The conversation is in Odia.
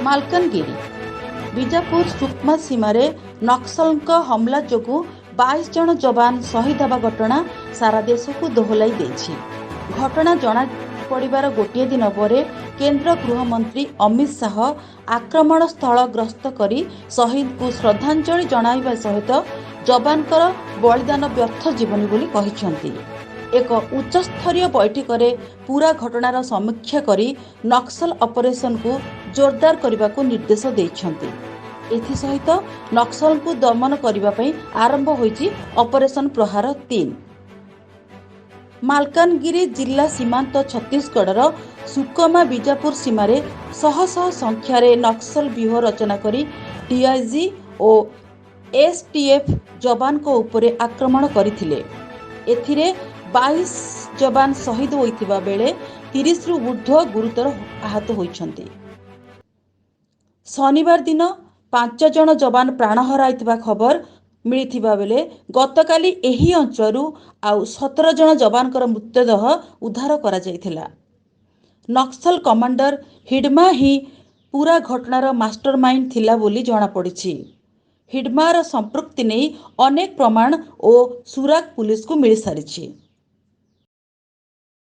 ମାଲକାନଗିରି ବିଜାପୁର ସୁକମା ସୀମାରେ ନକ୍ସଲଙ୍କ ହମଲା ଯୋଗୁଁ 22 ଜଣ ଯବାନ ଶହୀଦ ହେବା ଘଟଣା ସାରା ଦେଶକୁ ଦୋହଲାଇ ଦେଇଛି। ଘଟଣା ଜଣାପଡ଼ିବାର ଗୋଟିଏ ଦିନ ପରେ କେନ୍ଦ୍ର ଗୃହମନ୍ତ୍ରୀ ଅମିତ ଶାହ ଆକ୍ରମଣ ସ୍ଥଳ ଗସ୍ତ କରି ଶହୀଦଙ୍କୁ ଶ୍ରଦ୍ଧାଞ୍ଜଳି ଜଣାଇବା ସହିତ ଯବାନଙ୍କର ବଳିଦାନ ବ୍ୟର୍ଥ ଯିବନି ବୋଲି କହିଛନ୍ତି। ଏକ ଉଚ୍ଚସ୍ତରୀୟ ବୈଠକରେ ପୂରା ଘଟଣାର ସମୀକ୍ଷା କରି ନକ୍ସଲ ଅପରେସନକୁ ଜୋରଦାର କରିବାକୁ ନିର୍ଦ୍ଦେଶ ଦେଇଛନ୍ତି। ଏଥିସହିତ ନକ୍ସଲଙ୍କୁ ଦମନ କରିବା ପାଇଁ ଆରମ୍ଭ ହୋଇଛି ଅପରେସନ ପ୍ରହାର 3। ମାଲକାନଗିରି ଜିଲ୍ଲା ସୀମାନ୍ତ ଛତିଶଗଡ଼ର ସୁକମା ବିଜାପୁର ସୀମାରେ ଶହ ଶହ ସଂଖ୍ୟାରେ ନକ୍ସଲ ବ୍ୟୂହ ରଚନା କରି ଡିଆଇଜି ଓ ଏସ୍ଟିଏଫ୍ ଯବାନଙ୍କ ଉପରେ ଆକ୍ରମଣ କରିଥିଲେ। ଏଥିରେ 22 ଯବାନ ଶହୀଦ ହୋଇଥିବା ବେଳେ 30ରୁ ଉର୍ଦ୍ଧ୍ୱ ଗୁରୁତର ଆହତ ହୋଇଛନ୍ତି। ଶନିବାର ଦିନ 5 ଜଣ ଯବାନ ପ୍ରାଣ ହରାଇଥିବା ଖବର ମିଳିଥିବା ବେଳେ ଗତକାଲି ଏହି ଅଞ୍ଚଳରୁ ଆଉ 17 ଜଣ ଯବାନଙ୍କର ମୃତଦେହ ଉଦ୍ଧାର କରାଯାଇଥିଲା। ନକ୍ସଲ କମାଣ୍ଡର ହିଡମା ହିଁ ପୂରା ଘଟଣାର ମାଷ୍ଟରମାଇଣ୍ଡ ଥିଲା ବୋଲି ଜଣାପଡ଼ିଛି। ହିଡମାର ସମ୍ପୃକ୍ତି ନେଇ ଅନେକ ପ୍ରମାଣ ଓ ସୁରାକ ପୁଲିସକୁ ମିଳିସାରିଛି।